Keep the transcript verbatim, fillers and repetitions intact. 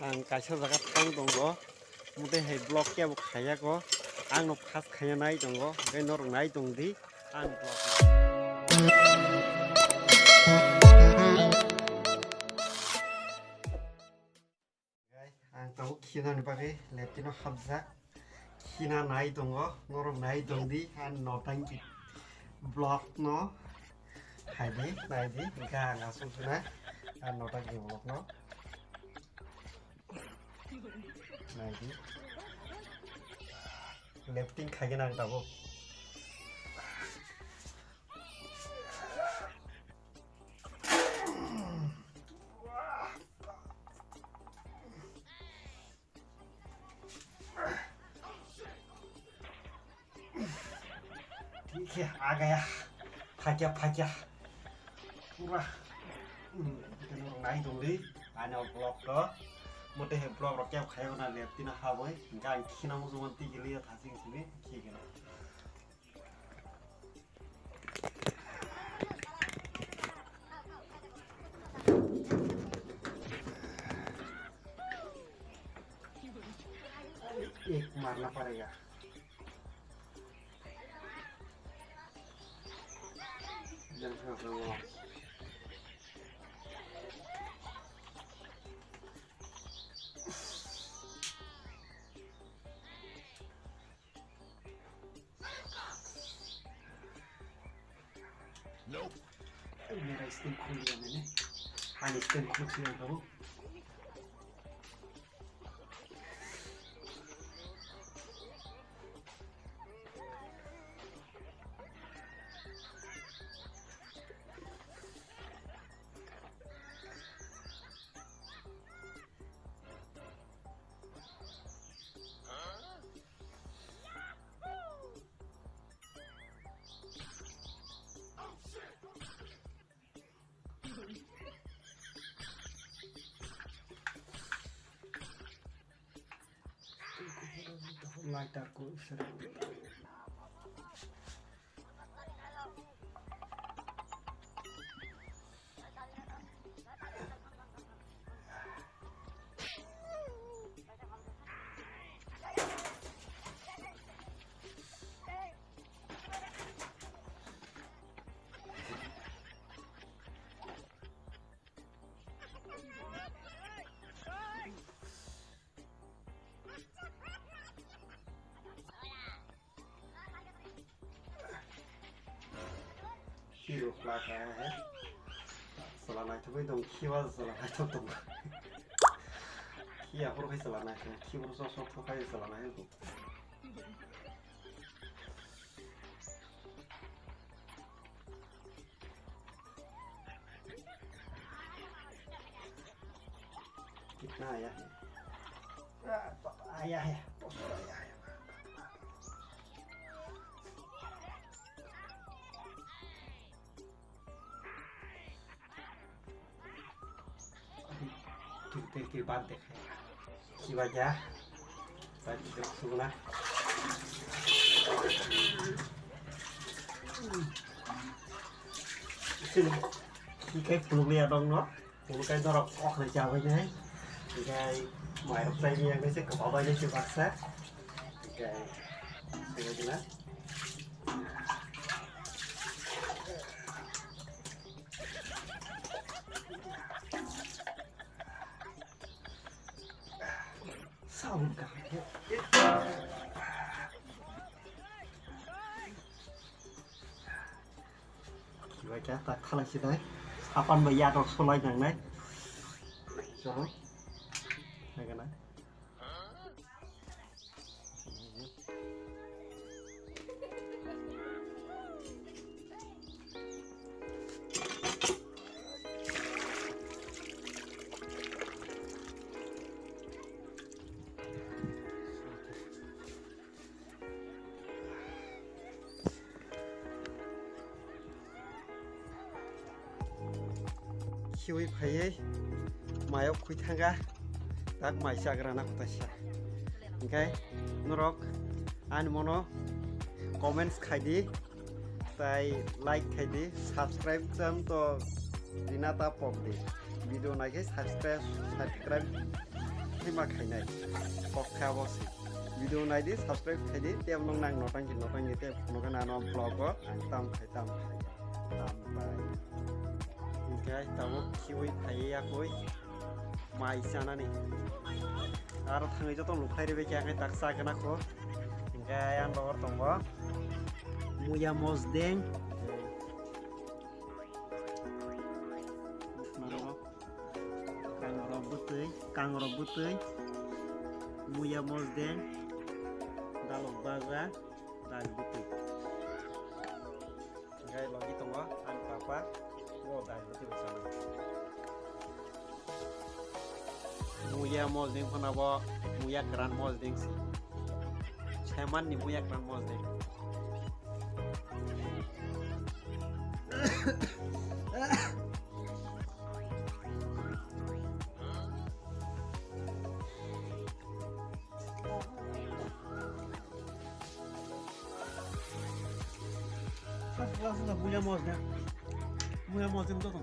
Ang kaisa jaga thang tongo, mothe hai vlog kebo khaiya ko, ang no first khaiya nai tongo, hwnkhe norok nai tong di ang vlog no. Ang tabuk khinani bagwi leptino hapjak, khina nai tongo, norok nai tong di ang no tang ki vlog no. Hai di, nai di, hwnkhe ang aswk suna ang no tang ki vlog no. Nai di. Lifting khaigena ang tabuk. Thik he, a gaya. Phakya, phakya. Pura. Hmm, norok nai tong di. Ani o vlog to. Mothe he vlog rok kebo khayo na leptino haboi. Hwnkhe ang khina muchungma twi gili ya thasing simi. Khigeno. एक मारना पड़ेगा। मेरा स्टैंड खुल गया मैंने। पानी स्टैंड खुल गया बाबू। Lighter ko isra. Hero flag hai. Sala naithok bai tong, khiwa sala naithok tong. Khiya phuru khai sala naithok, khiya phuru sok sok khai sala naithok. कितना आया है? आया है, बहुत सारा आया है। अभी तुरते के बाद देखेगा। Khiba kya? Bai, suguna. Sini, khikai phunukliya dong no. Phunukkai norok kok nai chabai nai. Khikai mairok chai ni yang nai se kwbang bai nai se baksa. Khikai, suguna. Sound ka. Khibai kha ta khalai sidai. Sapan bai yatok solai nangnai. Cholo. Nagana. Khiwi phaiwi mayok khui thanga, tak mai chagra na kwtaisa. Hingkhe norok ani mono comments khai di, tai like khai di, subscribe cham to rina ta pok di. Video naikhe subscribe, subscribe Hima khainai. Kok kha bo si. Video nai di, subscribe khai di, tei nong nang notang ki notang ki tei phunukha nano vlog o ang tam khai tam khai. Tam pai. Hingke tabuk khiui phaiya yakui mai chanani. Aro thangwi joto nukhlai ribai khe ang tak cha gana kho. Hingke ayang rohor tongo. Muya mosdeng. Kangorok bwtwi, kangorok bwtwi, muya mosdeng, dalok baja, dal bwtwi. Gai logi tongo, ang papa, o dal bwtwi bwsano. Muya mosdeng phano bo, muya kwran mosdeng si. Seman ni muya kwran mosdeng. Muya mosdeng, muya mosdeng joto.